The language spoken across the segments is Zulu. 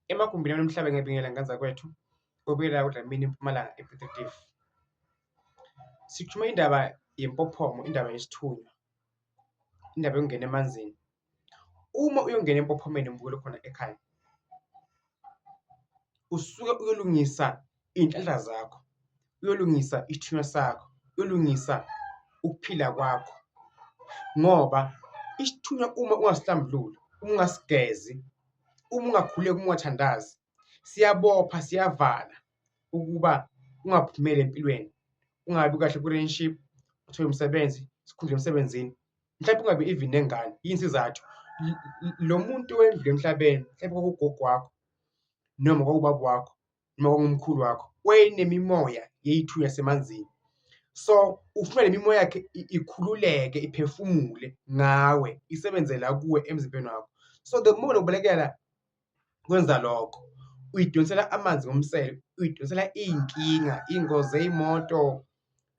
Emagumbini omhlaba ngiyabingelela ngane zakwethu, obuyela kuDlamini eMpumalanga ePiet Retief. Sikhuluma indaba yempophomo, indaba yesithunywa, indaba yokungena emanzini. Uma uyongena empophomeni mbukeli okhona ekhaya, usuke uyolungisa iy'nhlanhla zakho, uyolungisa isithunywa sakho, uyolungisa ukuphila kwakho ngoba isithunywa uma ungasihlambululi, uma ungasigezi, uma ungakhuleki, uma ungathandazi, siyabopha siyavala ukuba ungaphumeli empilweni, ungabi kahle kwi-relationship, uthole umsebenzi, sikhundla emsebenzini, mhlawumbe ungabi even nengane. Yini isizathu? Lo muntu owendlula emhlabeni mhlawumbe kwakuwugogo wakho noma kwakuwubaba wakho noma kwakuwumkhulu wakho, wayenemimoya yey'thunywa yasemanzini. So, ufuna le mimoya yakhe ikhululeke, iphefumule ngawe, isebenze la kuwe emzimbeni wakho. So, the more ubalekela kwenza lokho, uyidonsela amanzi ngomsele, uyidonsela iy'nkinga, iy'ngozi zey'moto,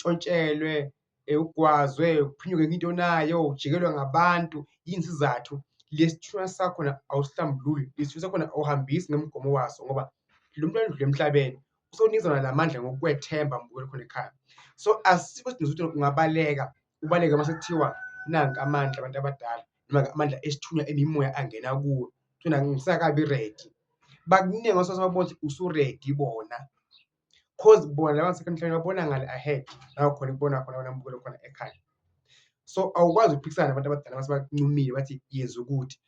untshontshelwe, ugwazwe, uphunyuke into onayo, ujikelwe ngabantu. Yini isizathu? Lesi sithunywa sakhona awusihlambululi, lesi sithunywa sakhona awuhambisi ngomgomo waso ngoba lo muntu owendlula emhlabeni usewunikeza wona la mandla ngokukwethemba mbukeli khona ekhaya. So, asikho isidingo sokuthi ungabaleka, ubaleke mase kuthiwa nanka amandla abantu abadala noma amandla esithunywa emimoya angena kuwe, kuthiwa angisakabi ready. Bakuningi osase babona ukuthi usu-ready bona cause bona la bangasekho emhlabeni babona ngale ahead la khona ukubona khona wena mbukeli okhona ekhaya. So, awukwazi ukuphikisana nabantu abadala mase bakuncumile bathi yenza ukuthi,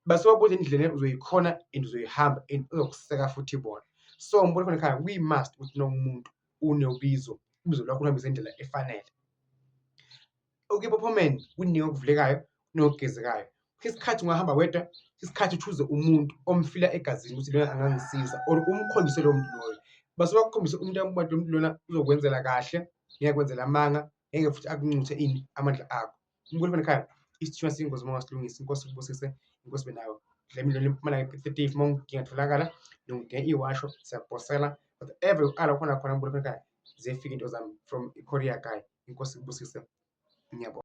basuke bakubuza indlela uzoyikhona and uzoyihamba and uzokuseka futhi bona. So, mbukeli okhona ekhaya kuyi-must ukuthi noma umuntu unobizo, ubizo lwakho uluhambise ngendlela efanele. Ukuya ephophomeni kuningi okuvulekayo nokugezekayo. Isikhathi ungahamba wedwa, isikhathi u-choose-e umuntu omfila egazini ukuthi lona angangisiza or umkhombise lowo muntu loyo. Basuke bakukhombise umuntu lo muntu lona uzokwenzela kahle, ngeke akwenzele amanga, ngeke futhi akuncuthe ini amandla akho. Umbukeli khona ekhaya, isithunywa siyingozi uma ungasilungisi. Inkosi ikubusise, inkosi ibe nawe. Dlamini lona eMpumalanga ePiet Retief, uma ungidinga tholakala, noma iwasho siyakuposela whatever you are la ukhona khona mbukeli khona ekhaya, ziyafika into zami from i-courier guy. Inkosi ikubusise, ngiyabonga.